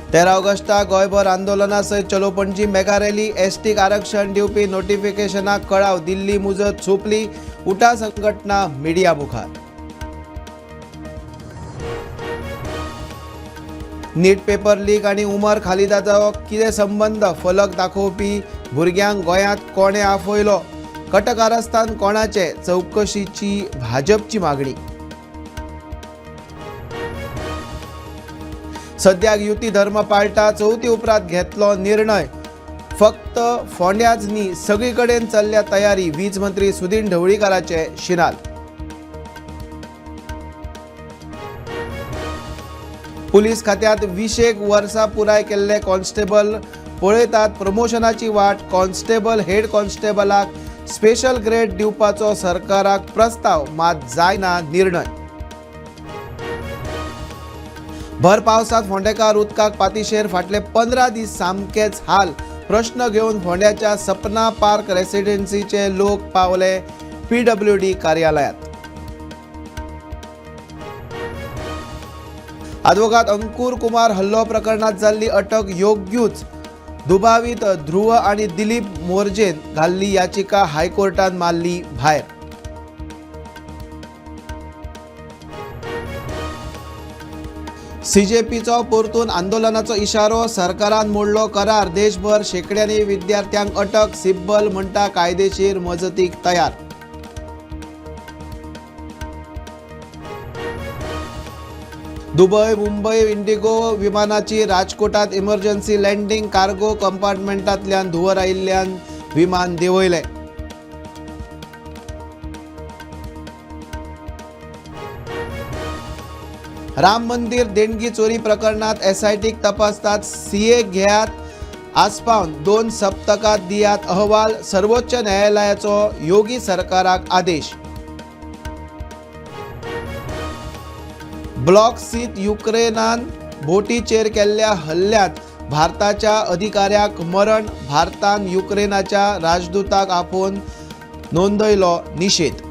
13 ऑगस्टाक गोंयभर आंदोलना सयत चलो पणजी मेगा रॅली. एसटीक आरक्षण दिवपी नोटिफिकेशनाक कळाव, दिल्ली मुजत सोंपली. उटा संघटना मिडिया मुखार. नीट पेपर लीक आनी उमर खालिदाचो कितें संबंद? फलक दाखोवपी भुरग्यांक गोंयांत कोणें आफयलो? कटकारस्थान कोणाचे? चवकशीची भाजपची मागणी. सद्याक युती धर्म पाळटा, चवथी उपरांत घेतलो निर्णय. फक्त फोंड्याच न्ही, सगळी कडेन चल्ल्या तयारी. वीज मंत्री सुदिन ढवळीकाराचे शिनाल. पुलीस खात्यात 20 वर्सां पुराय केल्ले कॉन्स्टेबल पळयतात प्रमोशनाची वाट. कॉन्स्टेबल, हेड कॉन्स्टेबलाक स्पेशल ग्रेड दिवपाचो सरकाराक प्रस्ताव, मात जायना निर्णय. भर पावसात फोंडेकार उदकाक पातिशेर. फाटले 15 दीस सामकेच हाल. प्रश्न घेवन फोंड्याच्या सपना पार्क रेसिडेन्सीचे लोक पावले पीडब्ल्यूडी कार्यालयात. आदवोगाद अंकुर कुमार हल्लो प्रकरणात जाल्ली अटक योग्यूच. दुबावीत ध्रुव आणि दिलीप मोरजेन घाल्ली याचिका हायकोर्टान मारली भायर. सीजेपीचो परतून आंदोलनाचो इशारो. सरकारान मोडलो करार. देशभर शेकड्यांनी विद्यार्थ्यांक अटक. सिब्बल म्हणटा कायदेशीर मजतीक तयार. दुबय मुंबय इंडिगो विमानाची राजकोटात इमर्जन्सी लँडिंग. कार्गो कंपार्टमेंटांतल्यान धुंवर आयिल्ल्यान विमान देंवयलें. राम मंदिर देणगी चोरी प्रकरणात एसआयटीक तपासतात सीए घेयात आसपावन, 2 सप्तकात दियात अहवाल. सर्वोच्च न्यायालयाचो योगी सरकाराक आदेश. ब्लॉक सीत युक्रेनान बोटीचेर केल्ल्या हल्ल्यांत भारताच्या अधिकाऱ्याक मरण. भारतान युक्रेनाच्या राजदूताक आपोवन नोंदयलो निशेध.